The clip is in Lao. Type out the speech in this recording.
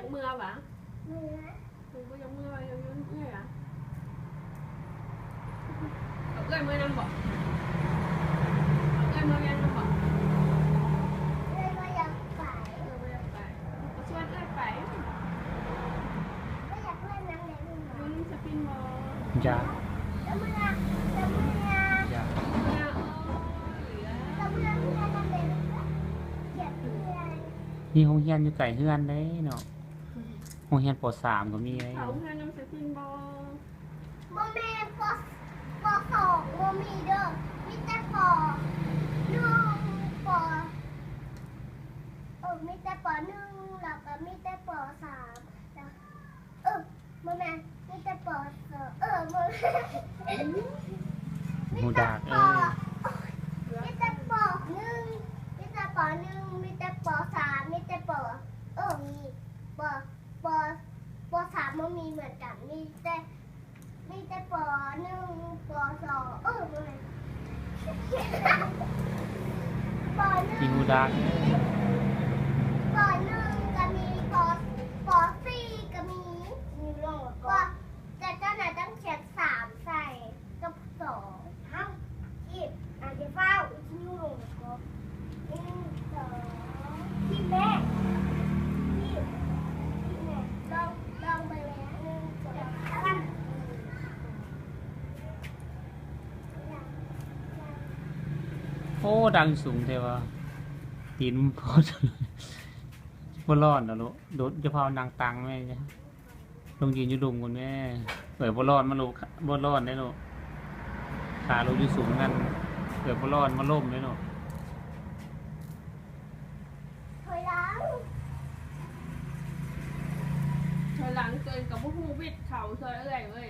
ເມືອຫວາ? ເມືອ. ເພິ່ນບໍ່ຢາກເມືອຫວາ? ຢາກຢູ່ນຳເອື້ອຍຫວາ? ເອົາເອື້ອຍເມືອນຳບໍ? ເອົາເອື້ອຍເມືອວຽງນຳບໍ? ເອື້ອຍບໍ່ຢາກໄປ. ເອື້ອຍບໍ່ຢາກໄປ. ກໍຊວນເອື້ອຍໄປ. ບໍ່ຢາກເມືອນຳແມ່. ຢູ່ນຳສະປິນບໍ? ຢາກ. ຈະເມືອ ຈະເມືອ ຢາກ ເມືອ. ໂອ້ຍ ຈະເມືອເຮືອນນຳແມ່. ຢາກເມືອ. ມີໂຮງຮຽນຢູ່ໃກ້ເຮືອນເດ້ເນາະ. ໂຮງຮຽນ ປໍສາມ ກໍມີເດ້. ເຂົ້າເຮືອນນຳສະປິນບໍ? ບໍ່ແມ່ນ ປໍ ປໍສອງບໍ່ມີເດີ ມີແຕ່ ປໍໜຶ່ງ ປໍ ເອີ ມີແຕ່ ປໍໜຶ່ງ ແລ້ວກໍມີແຕ່ ປໍສາມ ແລ້ວ ເອີ ບໍ່ແມ່ນ ມີແຕ່ ປໍສອງ ເອີ ບໍ່ແມ່ນ ມີແຕ່ ປໍ ເອີຍ ມີແຕ່ ປໍໜຶ່ງ ມີແຕ່ ປໍໜຶ່ງ ມີແຕ່ ປໍສາມ ມີແຕ່ ປໍ ເອີ ມີ ປໍ ປໍ ປໍສາມບໍ່ມີເໝືອນກັນ ມີແຕ່ ມີແຕ່ ປໍໜຶ່ງ ປໍສອງ ເອີ ບໍ່ແມ່ນ ປໍໜຶ່ງ ມີ ປໍໜຶ່ງກໍມີ ປໍ ປໍສີ່ກໍມີ ມີ ປໍ ແຕ່ເຈົ້ານາຍຕ້ອງຂຽນສາມໃສ່ ກັບສອງ ເອົ້າ ອີກ ອາ ຢ່າຟ້າວ ອີກ ນິ້ວລົງ ແລ້ວກໍ ໜຶ່ງ ສອງ ທີ່ແມ່ ທີ່ ທີ່ແມ່ ລອງ ລອງໄປແມ່ ໜຶ່ງ ສອງ ສາມ ໂອ້ ດັງສູງແທ້ວ່າ ຕີນບໍ່ ບໍ່ຮ້ອນດອກລູກ ໂດດ ຈະພານັ່ງຕັງແມ່. ລົງຢືນຢູ່ລຸ່ມກ່ອນແມ່. ເອີຍ ບໍ່ຮ້ອນມາລູກ ບໍ່ຮ້ອນເດ້ລູກ ຂາລູກຢູ່ສູງຫັ້ນ. ເອີຍ ບໍ່ຮ້ອນ ມາລົ້ມເດ້ລູກ. ຖອຍຫຼັງ ຖອຍຫຼັງ ຕົວເອງກໍບໍ່ຮູ້ ວິດເຂົ້າຊ່ອຍເອື້ອຍເວີຍ.